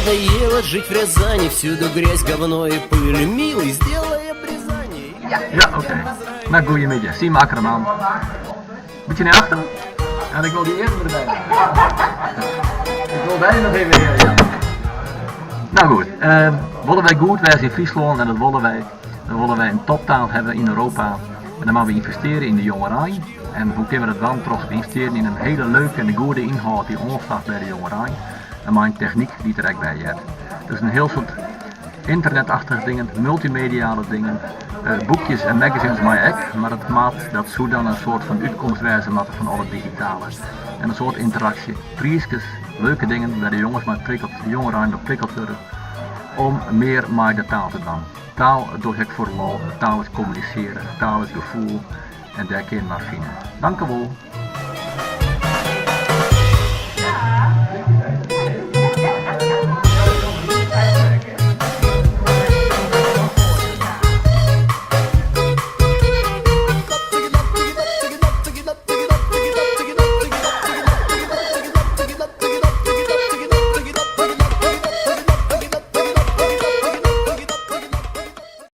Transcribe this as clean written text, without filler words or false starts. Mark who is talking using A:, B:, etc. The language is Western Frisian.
A: Надоело жить в Рязани, всюду грязь, говно и пыль. Милый, сделай обрезание.
B: Ja, oké. No, goeiemiddei. Siem Akkerman. Bytsje nei achteren? Ja, ik wol dy earm derby. Ik wol dy noch even hearre, ja. No goed, uh, wolle wy goed wêze yn Fryslân en dat wolle wy, dan wolle wy in toptaal hawwe yn Europa. En dan moatte we ynvestearje yn de jongerein. En hoe kinne we dat dwaan? Troch te ynvestearjen yn in hiele leuke en goede ynhâld dy't oanslacht by de jongerein. En mei in technyk dy't der ek by heart. Dus in hiel soad ynternetachtige dingen, multymediale dingen, boekjes en magazines mei ek, mar it moat, dat soe dan in soart fan útkomst wêze moatte fan al it digitale. En in soad ynteraksje, priiskes, leuke dingen wêr't de jonges mei prikkeld, de jongerein mei prikkeld wurde om mear mei de taal te dwaan. Taal doch ik foar de lol, taal is kommunisearje, taal is gefoel en dêr kin mar fine. Dankewol.